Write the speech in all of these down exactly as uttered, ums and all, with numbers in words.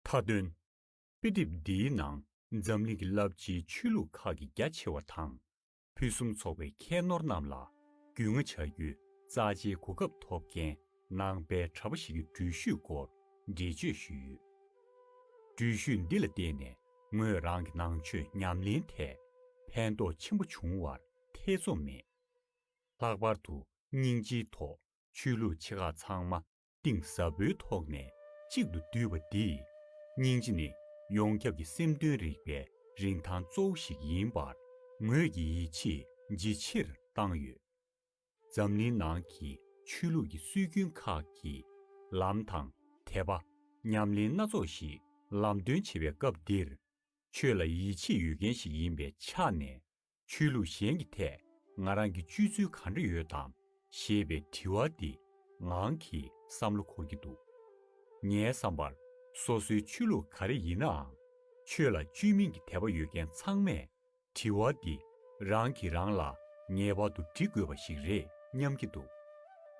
མཐའ་དོན། དཔེ་དེབ་འདིའི་ནང་འཛམ་གླིང་གི་རླབས་ཆེའི་ཆོས་ལུགས་ཁག་གི་རྒྱ་ཆེ་བ་དང་། ཕུན་སུམ་ཚོགས་པའི་ཁྱད་ནོར་རྣམས་ལ་རྒྱུས་མངའ་བྱ་རྒྱུའི་རྩ་ཆེའི་གོ་སྐབས་ཐོབ་མཁན་ནང་པའི་གྲྭ་པ་ཞིག་གི་འགྲུལ་བཞུད་སྐོར་འགྲེལ་བརྗོད་ཞུས་ཡོད། འགྲུལ་བཞུད་འདི་ལ་བརྟེན་ནས་ངོས་རང་གི་ནང་ཆོས་ཉམས་ལེན་ཐད་ཕན་ཐོགས་ཆེན་པོ་བྱུང་བར་ཐེ་ཚོམ་མེད། ལྷག་པར་དུ་སྙིང་རྗེའི་ཐོག་ཆོས་ལུགས་ཆེ་ཁག་ཚང་མ་གཏིང་ཟབ་པོའི་ཐོག་ནས་གཅིག་ཏུ་བསྡུས་པ་འདིས་སྙིང་རྗེ་ནི་ཡོངས་ཁྱབ་ཀྱི་སེམས་དོན་རིག་པའི་རིན་ཐང་གཙོ་བོ་ཞིག་ཡིན་པར་ངོས་ཀྱིས་ཡིད་ཆེས་ཇེ་ཆེར་བཏང་ཡོད། འཛམ་གླིང་ནང་གི་ཆོས་ལུགས་ཀྱི་སྲོལ་རྒྱུན་ཁག་གིས་ལམ་དང་དད་པ། ཉམས་ལེན་སྣ་ཚོགས་ཤིག་ལམ་སྟོན་བྱེད་པའི་སྐབས་འདིར། ཆོས་ལ་ཡིད་ཆེས་ཡོད་མཁན་ཞིག་ཡིན་པའི་ཆ་ནས། ཆོས་ལུགས་གཞན་གྱི་ཐད་ང་རང་གི་སྤྱོད་ཚུལ་ག་འདྲ་ཡོད་དམ་ཞེས་པའི་དྲི་བ་འདི་ངང་གིས་བསམ་བློ་འཁོར་གྱི་འདུག། ངའི་བསམ་པར། སོ་སོའི་ཆོས་ལུགས་ག་རེ་ཡིན་ནའང་། ཆོས་ལ་བཅོས་མིན་གྱི་དད་པ་ཡོད་མཁན་ཚང་མས། དྲི་བ་འདི་རང་གིས་རང་ལ་ངེས་པར་དུ་འདྲི་དགོས་པ་ཞིག་རེད་སྙམ་གྱི་འདུག།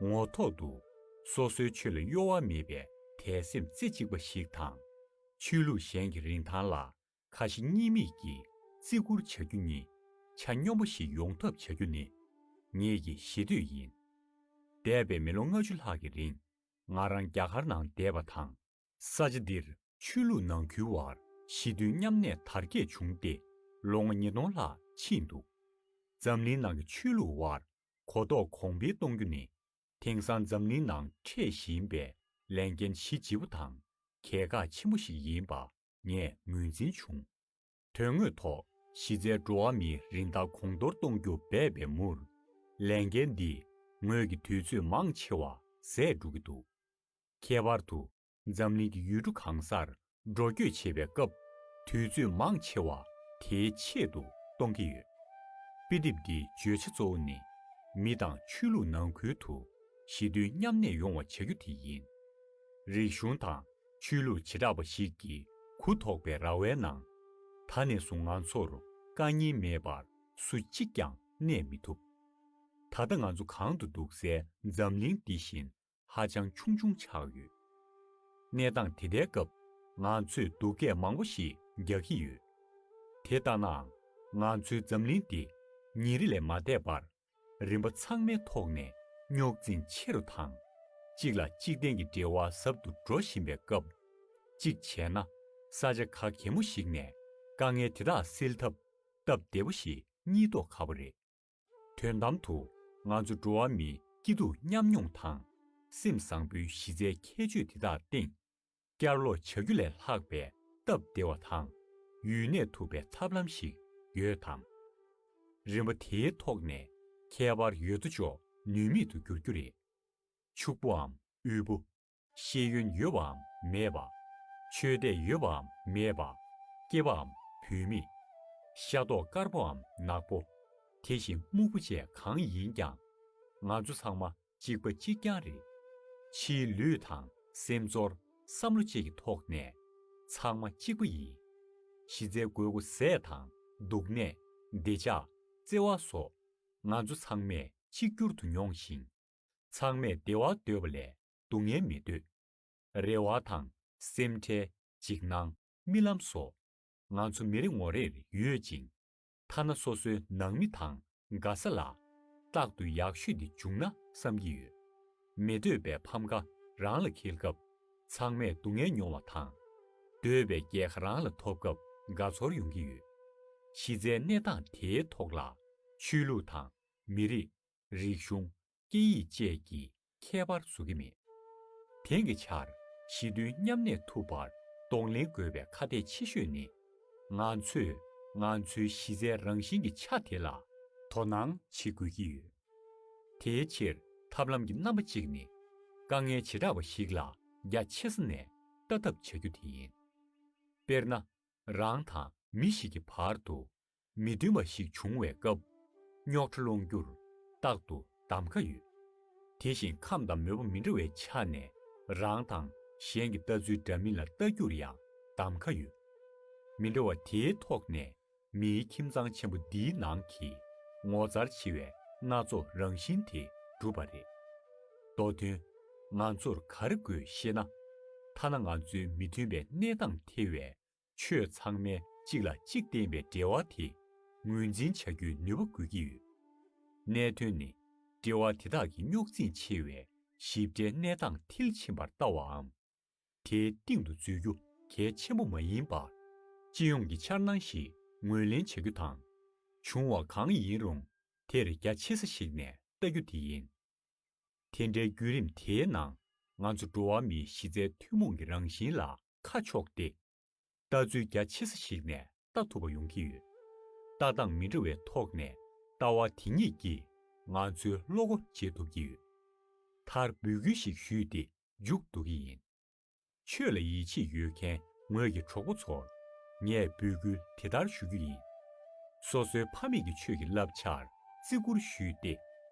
ངོ་ཐོག་ཏུ་སོ་སོའི་ཆོས་ལ་གཡོ་བ་མེད་པའི་དད་སེམས་རྩེ་གཅིག་པ་ཞིག་དང་། ཆོས་ལུགས་གཞན་གྱི་རིན་ཐང་ལ་ཁ་ཞེ་གཉིས་མེད་ཀྱིས་བརྩི་བཀུར་བྱ་རྒྱུ་གཉིས་ཆ་སྙོམས་པོ་ཞིག་ཡོང་ཐབས་བྱ་རྒྱུ་ནི་ངེད་ཀྱི་ཞེ་འདོད་ཡིན། འདས་པའི་མི་ལོ་ལྔ་བཅུ་ལྷག་གི་རིང་ང་རང་རྒྱ་གར་ནང་བསྡད་པ་དང་། ས་ཆ་འདིར་ཆོས་ལུགས་ནང་ཁུལ་བར་ཞི་མཐུན་མཉམ་གནས་དར་རྒྱས་བྱུང་སྟེ་ལོ་ངོ་ཉིས་སྟོང་ལྷག་ཕྱིན་འདུག། འཛམ་གླིང་ནང་གི་ཆོས་ལུགས་བར་གོ་རྟོགས་གོང་འཕེལ་གཏོང་རྒྱུ་ནི་དེང་སང་འཛམ་གླིང་ནང་འཕྲད་བཞིན་པའི་ལས་འགན་གཞི་ལྗི་པོ་དང་གལ་འགངས་ཆེན་པོ་ཞིག་ཡིན་པ་ངས་ངོས་འཛིན་བྱུང་། དོན་དངོས་ཐོག་གཞི་རྩའི་འགྲོ་བ་མིའི་རིན་ཐང་གོང་མཐོར་གཏོང་རྒྱུ་འབད་པའི་མུར། ལས་འགན་འདིས་ངོས་ཀྱི་དུས་ཚོད་མང་ཆེ་བ་ཟད་འགྲོ་གི་འདུག། ཁྱད་པར་དུ་འཛམ་གླིང་གི་ཡུལ་གྲུ་གང་སར་འགྲོ་སྐྱོད་བྱེད་པའི་སྐབས། དུས་ཚོད་མང་ཆེ་བ་དེའི་ཆེད་དུ་གཏོང་གི་ཡོད། དཔེ་དེབ་འདིའི་བརྗོད་བྱ་གཙོ་བོ་ནི། མི་དང་ཆོས་ལུགས་ནང་ཁུལ་དུ་ཞི་མཐུན་མཉམ་གནས་ཡོང་བ་བྱ་རྒྱུ་དེ་ཡིན། རིག་གཞུང་དང་ཆོས་ལུགས་བྱེ་བྲག་པ་ཞིག་གི་གུ་དོག་པའི་ར་བའི་ནང་། ད་ནས་བཟུང་ང་ཚོར་དཀའ་ངལ་མེད་པར་སུ་གཅིག་ཀྱང་གནས་མི་ཐུབ། ད་ལྟ་ང་ཚོ་གང་དུ་འདུག་སའི་འཛམ་གླིང་འདི་བཞིན་ཧ་ཅང་ཆུང་ཆུང་ཆགས་ཡོད། གནས་སྟངས་དེ་ལྟའི་སྐབས་ང་ཚོས་སྡུག་སྐད་མང་པོ་ཞིག་རྒྱག་གི་ཡོད། དེ་ལྟ་ནའང་ང་ཚོའི་འཛམ་གླིང་འདི་ཉིན་རེ་ལས་མ་འདས་པར། རིམ་པ་ཚང་མའི་ཐོག་ནས་རྙོག་འཛིང་ཆེ་རུ་དང་། གཅིག་ལ་གཅིག་བརྟེན་གྱི་འབྲེལ་བ་ཟབ་ཏུ་འགྲོ་བཞིན་པའི་སྐབས། གཅིག་བྱས་ན། ས་ཆ་ག་གེ་མོ་ཞིག་ནས་དཀའ་ངལ་དེ་དག་སེལ་ཐབས་སྟབས་བདེ་པོ་ཞིག་རྙེད་མདོག་ཁ་པོ་རེད། དོན་དམ་དུ་ང་ཚོ་འགྲོ་བ་མིའི་སྐྱིད་སྡུག་མཉམ་མྱོང་དང་། སེམས་བཟང་པོའི་གཞི་རྩའི་ཁྱད་ཆོས་དེ་དག་སྟེང་། བསྐྱར་ལོག་བྱ་རྒྱུ་ལས་ལྷག་པའི་སྟབས་བདེ་བ་དང་ཡུན་གནས་ཐུབ་པའི་ཐབས་ལམ་ཞིག་ཡོད་དམ། རིམ་པ་དེའི་ཐོག་ནས་ཁྱད་པར་ཡོད་དོ་ཅོག་ནུས་མེད་དུ་འགྱུར་རྒྱུ་རེད། ཕྱུག་པོའམ་དབུལ་པོ། ཤེས་ཡོན་ཡོད་པའམ་མེད་པ། ཆོས་དད་ཡོད་པའམ་མེད་པ། སྐྱེས་པའམ་བུད་མེད། ཤ་མདོག་དཀར་པོའམ་ནག་པོ། དེ་བཞིན་སྨུག་པོ་བཅས་གང་ཡིན་ཀྱང་། ང་ཚོ་ཚང་མ་གཅིག་པ་གཅིག་རྐྱང་རེད། ཕྱིའི་ལུས་དང་སེམས་ཚོར་བསམ་བློ་བཅས་ཀྱི་ཐོག་ནས་ཚང་མ་གཅིག་པ་ཡིན། གཞི་རྩའི་དགོས་མཁོ་ཟས་དང་འདུག་གནས། བདེ་འཇགས། བརྩེ་བ་སོགས་ང་ཚོ་ཚང་མས་གཅིག་གྱུར་དུ་མྱོང་ཞིང་། ཚང་མས་བདེ་བ་འདོད་པ་ལས་སྡུག་བསྔལ་མི་འདོད། རེ་བ་དང་སེམས་ཁྲལ། འཇིགས་སྣང་། རྨི་ལམ་སོགས་ང་ཚོ་མི་རེ་ངོ་རེར་ཡོད་ཅིང་། ཐ་ན་སོ་སོའི་ནང་མི་དང་དགའ་ས་ལ་རྟག་ཏུ་ཡག་ཤོས་འདི་བྱུང་ན་བསམ་གྱི་ཡོད། མི་འདོད་པའི་ཕམ་ཁ་རང་ལ་འཁེལ་སྐབས་ཚང་མས་སྡུག་བསྔལ་མྱོང་བ་དང་། འདོད་པའི་རྒྱལ་ཁ་རང་ལ་ཐོབ་སྐབས་དགའ་ཚོར་ཡོང་གི་ཡོད། གཞི་རྩའི་གནས་སྟངས་དེའི་ཐོག་ལ་ཆོས་ལུགས་དང་མི་རིགས། རིག་གཞུང་། སྐད་ཡིག་བཅས་ཀྱི་ཁྱད་པར་བཟོ་གི་མེད། དེང་གི་ཆར་ཞི་མཐུན་མཉམ་གནས་ཐུབ་པར་གདོང་ལེན་དགོས་པའི་ཁ་གཏད་ཆེ་ཤོས་ནི། ང་ཚོས་ང་ཚོའི་གཞི་རྩའི་རང་བཞིན་གྱི་ཆ་དེ་ལ་དོ་སྣང་བྱེད་དགོས་ཀྱི་ཡོད། དེའི་ཕྱིར་ཐབས་ལམ་གྱི་རྣམ་པ་གཅིག་ནི། དཀའ་ངལ་བྱེ་བྲག་པ་ཞིག་ལ་རྒྱ་ཆེ་ས་ནས་ལྟ་ཐབས་བྱ་རྒྱུ་དེ་ཡིན། དཔེར་ན། རང་དང་མི་ཞིག་གི་བར་དུ་མི་མཐུན་པ་ཞིག་བྱུང་བའི་སྐབས། རྙོག་དྲ་སློང་རྒྱུར་རྟག་ཏུ་གདམ་ཁ་ཡོད། དེ་བཞིན་ཁམས་དང་མོས་པ་མི་འདྲ་བའི་ཆ་ནས་རང་དང་གཞན་གྱི་ལྟ་ཚུལ་འདྲ་མིན་ལ་ལྟ་རྒྱུར་ཡང་གདམ་ཁ་ཡོད། མི་འདྲ་བ་དེའི་ཐོག་ནས་མིའི་ཁྱིམ་ཚང་ཆེན་པོ་འདིའི་ནང་གི་ངོ་མཚར་ཆེ་བའི་སྣ་ཚོགས་རང་བཞིན་དེ་གྲུབ་པ་རེད། མདོ་དོན། ང་ཚོར་ག་རེ་དགོས་ཤེ་ན། ཐ་ན་ང་ཚོའི་མི་མཐུན་པའི་གནས་སྟངས་ཐེ་བའི་ཆོས་ཚང་མའི་གཅིག་ལ་གཅིག་བརྟེན་པའི་འབྲེལ་བ་དེ་ངོས་འཛིན་བྱ་རྒྱུའི་ནུས་པ་དགོས་ཀྱི་ཡོད། གནད་དོན་ནི་འབྲེལ་བ་དེ་དག་གི་རྙོག་འཛིང་ཆེ་བའི་ཞིབ་ཕྲའི་གནས་སྟངས་མཐིལ་ཕྱིན་པར་ལྟ་བའམ། དེའི་སྟེང་དུ་འཛུལ་རྒྱུ་གལ་ཆེན་པོ་མ་ཡིན་པར། སྤྱི་ཡོངས་ཀྱི་འཆར་སྣང་ཞིག་ངོས་ལེན་བྱ་རྒྱུ་དང་། བྱུང་བ་གང་ཡིན་རུང་དེར་རྒྱ་ཆེ་ས་ཞིག་ནས་ལྟ་རྒྱུ་དེ་ཡིན། དེ་འདྲའི་བརྒྱུད་རིམ་དེའི་ནང་ང་ཚོ་འགྲོ་བ་མིའི་གཞི་རྩའི་ཐུན་མོང་གི་རང་བཞིན་ལ་ཁ་ཕྱོགས་ཏེ། ལྟ་ཚུལ་རྒྱ་ཆེ་ས་ཞིག་ནས་ལྟ་ཐུབ་པ་ཡོང་གི་ཡོད། ལྟ་སྟངས་མི་འདྲ་བའི་ཐོག་ནས་ལྟ་བ་དེ་ཉིད་ཀྱིས་ང་ཚོའི་བློ་སྒོ་འབྱེད་ཐུབ་ཀྱི་ཡོད། མཐར་འབོད་སྐུལ་ཞིག་ཞུས་ཏེ་མཇུག་བསྡུ་གི་ཡིན། ཆོས་ལ་ཡིད་ཆེས་ཡོད་མཁན་ངོས་ཀྱི་གྲོགས་པོ་ཚོར་ངས་འབོད་སྐུལ་དེ་ལྟར་ཞུ་རྒྱུ་ཡིན། སོ་སོའི་ཕ་མེས་ཀྱི་ཆོས་ཀྱི་བསླབ་བྱར་བརྩི་བཀུར་ཞུས་ཏེ།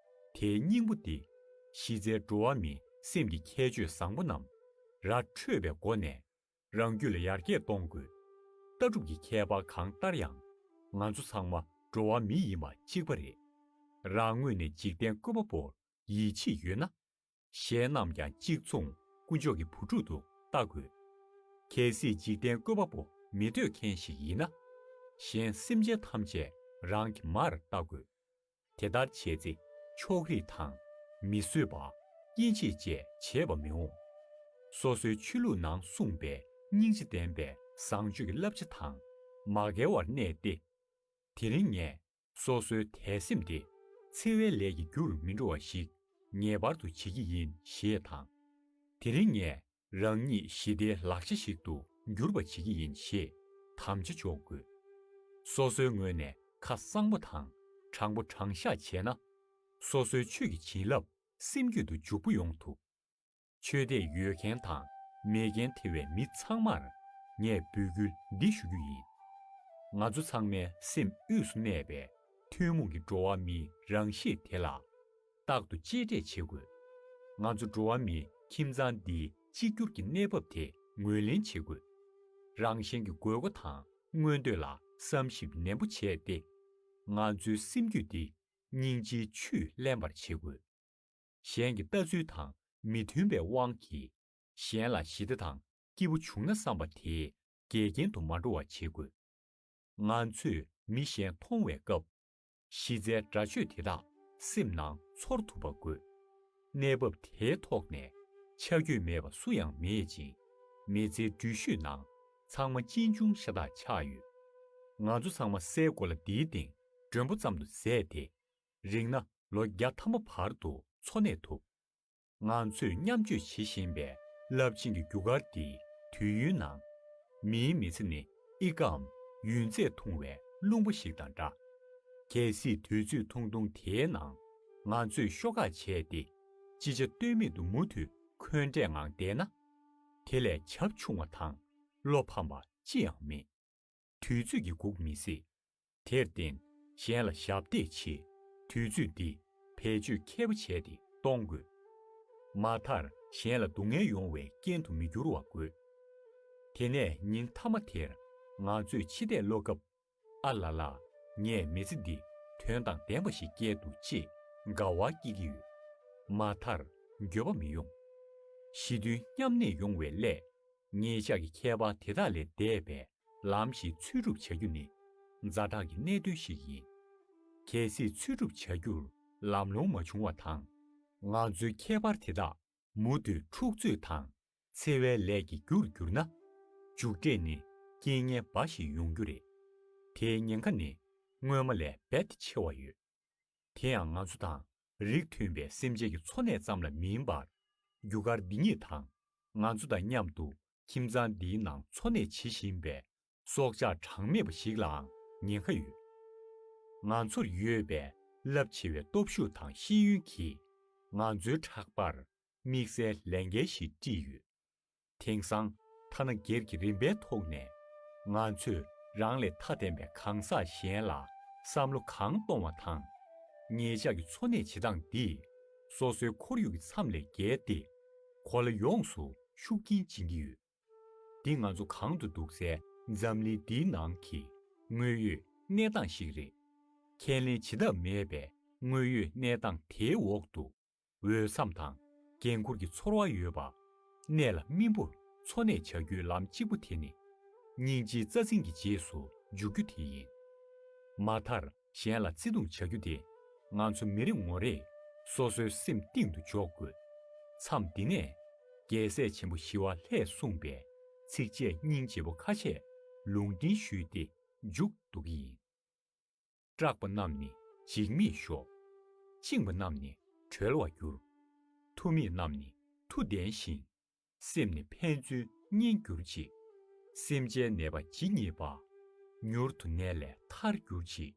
དེའི་སྙིང་པོ་དེ་གཞི་རྩའི་འགྲོ་བ་མིའི་སེམས་ཀྱི་ཁྱད་ཆོས་བཟང་པོ་རྣམས་ར་འཕྲོད་པའི་སྒོ་ནས་རང་རྒྱུད་ལ་ཡར་རྒྱས་གཏོང་དགོས། ལྟ་གྲུབ་ཀྱི་ཁྱད་པར་གང་ལྟར་ཡང་། ང་ཚོ་ཚང་མ་འགྲོ་བ་མི་ཡིན་པ་གཅིག་པ་རེད། རང་ངོས་ནས་འཇིག་རྟེན་བཀོད་པ་པོར་ཡིད་ཆེས་ཡོད་ན། གཞན་རྣམས་ཀྱང་གཅིག་མཚུངས་དཀོན་མཆོག་གི་བུ་ཕྲུག་ཏུ་ལྟ་དགོས། གལ་སྲིད་འཇིག་རྟེན་བཀོད་པ་པོ་མི་འདོད་མཁན་ཞིག་ཡིན་ན། གཞན་སེམས་ཅན་ཐམས་ཅད་རང་གི་མར་ལྟ་དགོས། དེ་ལྟར་བྱས་ཚེ་ཕྱོགས་རིས་དང་། མི་བཟོད་པ། དབྱེ་འབྱེད་བཅས་བྱེད་པ་མི་འོང་། སོ་སོའི་ཆོས་ལུགས་ནང་གསུངས་པའི་སྙིང་རྗེ་ལྡན་པའི་བཟང་སྤྱོད་ཀྱི་བསླབ་བྱ་དང་མ་འགལ་བར་གནས་ཏེ། དེ་རིང་ངས་སོ་སོའི་དད་སེམས་དེ་འཚེ་བའི་ལས་ཀྱི་རྒྱུར་མི་འགྲོ་བ་ཞིག་ངེས་པར་དུ་བྱེད་ཀྱི་ཡིན་ཞེས་དང་། དེ་རིང་ངས་རང་ཉིད་ཞི་བདེའི་ལག་ཆ་ཞིག་ཏུ་འགྱུར་བ་བྱེད་ཀྱི་ཡིན་ཞེས་དམ་བཅའ་འཇོག་དགོས། སོ་སོའི་ངོས་ནས་ཁ་གསང་པོ་དང་དྲང་པོ་དྲང་བཞག་བྱས་ན། སོ་སོའི་ཆོས་ཀྱི་བྱིན་རླབས་སེམས་རྒྱུད་དུ་འཇུག་པོ་ཡོང་ཐུབ། ཆོས་དད་ཡོད་མཁན་དང་མེད་མཁན་ཐེ་བའི་མི་ཚང་མར་ངས་འབོད་སྐུལ་འདི་ཞུ་རྒྱུ་ཡིན། ང་ཚོ་ཚང་མའི་སེམས་དབུས་སུ་གནས་པའི་ཐུན་མོང་གི་འགྲོ་བ་མིའི་རང་གཤིས་དེ་ལ་རྟག་ཏུ་གཅེས་སྤྲས་བྱེད་དགོས། ང་ཚོ་འགྲོ་བ་མིའི་ཁྱིམ་ཚང་འདིའི་གཅིག་གྱུར་གྱི་གནས་བབ་དེ་ངོས་ལེན་བྱེད་དགོས། རང་གཞན་གྱི་དགོས་མཁོ་དང་མངོན་འདོད་ལ་བསམ་ཞིབ་ནན་པོ་བྱས་ཏེ། ང་ཚོའི་སེམས་རྒྱུད་འདི་སྙིང་རྗེའི་ཆུས་བརླན་པར་བྱེད་དགོས། གཞན་གྱི་ལྟ་ཚུལ་དང་མི་མཐུན་པའི་དབང་གིས་གཞན་ལ་ཞི་བདེ་དང་སྐྱིད་པོ་བྱུང་ན་བསམ་པ་དེ་འགལ་རྐྱེན་དུ་མ་འགྲོ་བ་བྱེད་དགོས། ང་ཚོས་མི་གཞན་མཐོང་བའི་སྐབས། གཞི་རྩའི་འདྲ་ཆོས་དེ་དག་སེམས་ནང་ཚོར་ཐུབ་པ་དགོས། གནས་བབ་དེའི་ཐོག་ནས་ཆ་རྒྱུས་མེད་པ་སུ་ཡང་མེད་ཅིང་། མི་ཚེའི་འགྲུལ་བཞུད་ནང་ཚང་མ་གཅེན་གཅུང་ཤ་སྟག་ཆགས་ཡོད། ང་ཚོ་ཚང་མ་སའི་གོ་ལ་འདིའི་སྟེང་མགྲོན་པོ་ཙམ་དུ་ཟད་དེ། རིང་ན་ལོ་བརྒྱ་ཐམ་པ་བར་དུ་འཚོ་གནས་ཐུབ། ང་ཚོས་མཉམ་སྤྱོད་བྱེད་བཞིན་པའི་རླབས་ཆེན་གྱི་རྒྱུ་སྐར་འདིའི་དུས་ཡུན་ནང་། མིའི་མི་ཚེ་ནི་ཨི་ཀའམ་ཡུན་ཚད་ཐུང་བའི་རླུང་བུ་ཞིག་དང་འདྲ། གལ་སྲིད་དུས་ཚོད་ཐུང་ཐུང་དེའི་ནང་ང་ཚོས་ཤོག་ཁག་བྱས་ཏེ། ཅི་བྱ་གཏོལ་མེད་དུ་མུ་མཐུད་འཁོན་འགྲས་ངང་བསྡད་ན། དེ་ལས་བྱབ་ཆུང་བ་དང་བློ་ཕམ་པ་ཅི་ཡང་མེད། དུས་ཚོད་ཀྱིས་སྒུག་མི་སྲིད། དེར་བརྟེན། གཞན་ལ་ཞབས་འདེགས་ཆེད་དུས་ཚོད་འདི་བེད་སྤྱོད་མཁས་པོ་བྱས་ཏེ་གཏོང་དགོས། མ་མཐར་གཞན་ལ་སྡུག་བསྔལ་ཡོང་བའི་རྐྱེན་དུ་མི་འགྱུར་བ་དགོས། དེ་ནས་ཉིན་མཐའ་མ་དེར་ང་ཚོས་འཆི་ལྟས་ཀློག་སྐབས། ཨ་ལ་ལ། ངས་མི་ཚེ་འདི་དོན་དང་ལྡན་པ་ཞིག་སྐྱེལ་འདུག་ཅེས་དགའ་བ་སྐྱེ་གི་ཡོད། མ་མཐར་འགྱོད་པ་མི་ཡོང་། ཞི་མཐུན་མཉམ་གནས་ཡོང་བའི་སླད། ངེད་ཅག་གི་ཁྱད་པར་དེ་དག་ལས་འདས་པའི་ལམ་ཞིག་འཚོལ་སྒྲུབ་བྱ་རྒྱུ་ནི་ཛ་དྲག་གི་གནད་དོན་ཞིག་ཡིན། གལ་སྲིད་འཚོལ་སྒྲུབ་བྱ་རྒྱུར་ལམ་ལྷོང་མ་བྱུང་བ་དང་། ང་ཚོའི་ཁྱད་པར་དེ་དག་མུ་མཐུད་འཁྲུག་རྩོད་དང་འཚེ་བའི་ལས་ཀྱི་རྒྱུར་གྱུར་ན། མཇུག་འབྲས་ནི་རྐྱེན་ངན་འབའ་ཞིག་ཡོང་རྒྱུ་རེད། དེའི་ཉེན་ཁ་ནི་སྔོན་མ་ལས་རྦད་དེ་ཆེ་བ་ཡོད། དེ་ཡང་ང་ཚོ་དང་རིགས་མཐུན་པའི་སེམས་ཅན་གྱི་འཚོ་གནས་ཙམ་ལ་མིན་པར། རྒྱུ་སྐར་འདི་ཉིད་དང་ང་ཚོ་དང་མཉམ་དུ་ཁྱིམ་ཚང་འདིའི་ནང་འཚོ་གནས་བྱེད་བཞིན་པའི་སྲོག་ཆགས་གྲངས་མེད་པ་ཞིག་ལའང་ཉེན་ཁ་ཡོད། ང་ཚོར་ཡོད་པའི་རླབས་ཆེ་བའི་སྟོབས་ཤུགས་དང་ཤེས་ཡོན་གྱིས་ང་ཚོའི་ཕྲག་པར་དམིགས་བསལ་ལས་འགན་ཞིག་དཀྲིས་ཡོད། དེང་སང་ཐ་ན་སྒེར་གྱི་རིམ་པའི་ཐོག་ནས་ང་ཚོས་རང་ལས་ཐ་དད་པའི་གང་ཟག་གཞན་ལ་བསམ་བློ་གང་གཏོང་བ་དང་། ངེད་ཅག་གི་འཚོ་གནས་བྱེད་སྟངས་འདིས་སོ་སོའི་ཁོར་ཡུག་གི་མཚམས་ལས་བརྒལ་ཏེ་གོ་ལ་ཡོངས་སུ་ཤུགས་རྐྱེན་སྦྱིན་གྱི་ཡོད། འདི་ང་ཚོ་གང་དུ་འདུག་སའི་འཛམ་གླིང་འདིའི་ནང་གི་དངོས་ཡོད་གནས་སྟངས་ཤིག་རེད། ཁས་ལེན་བྱེད་ཐབས་མེད་པའི་དངོས་ཡོད་གནས་སྟངས་དེའི་འོག་ཏུ། འོས་འཚམ་དང་འགན་འཁུར་གྱི་ཚོར་བ་ཡོད་པ། གནས་ལ་སྨིན་པོར་ འཚོ་གནས་བྱ་རྒྱུའི་ལམ་གཅིག་པུ་དེ་ནི། སྙིང་རྗེའི་རྩ་འཛིན་གྱི་རྗེས་སུ་འཇུག་རྒྱུ་དེ་ཡིན། མ་མཐར་གཞན་ལ་བརྩེ་དུང་བྱ་རྒྱུ་དེ། ང་ཚོ་མི་རེ་ངོ་རེས་སོ་སོའི་སེམས་གཏིང་དུ་འཇོག་དགོས། མཚམས་འདི་ནས། རྒྱལ་སྲས་ཆེན་པོ་ཞི་བ་ལྷས་གསུངས་པའི་ཚིགས་བཅད་སྙིང་རྗེ་པོ་ཁ་ཤས་ལུང་འདྲེན་ཞུས་ཏེ་མཇུག་བསྡུ་གི་ཡིན། སྐྲག་པ་རྣམས་ནི་འཇིགས་མེད་ཤོག། བཅིངས་པ་རྣམས་ནི་གྲོལ་བར་འགྱུར། མཐུ་མེད་རྣམས་ནི་མཐུ་ལྡན་ཞིང་། སེམས་ནི་ཕན་ཚུན་གཉེན་གྱུར་ཅིག། སེམས་ཅན་ནད་པ་ཇི་སྙེད་པ། མྱུར་དུ་ནད་ལས་ཐར་གྱུར་ཅིག།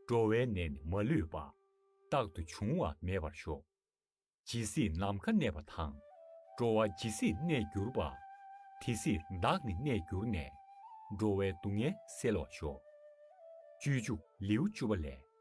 འགྲོ་བའི་ནད་ནི་མ་ལུས་པ། རྟག་ཏུ་འབྱུང་བ་མེད་པར་ཤོག། ཇི་སྲིད་ནམ་མཁའ་གནས་པ་དང་། འགྲོ་བ་ཇི་སྲིད་གནས་གྱུར་པ། དེ་སྲིད་བདག་ནི་གནས་གྱུར་ནས། འགྲོ་བའི་སྡུག་བསྔལ་སེལ་བར་ཤོག། སྤྱོད་འཇུག་ལེའུ་བཅུ་པ་ལས།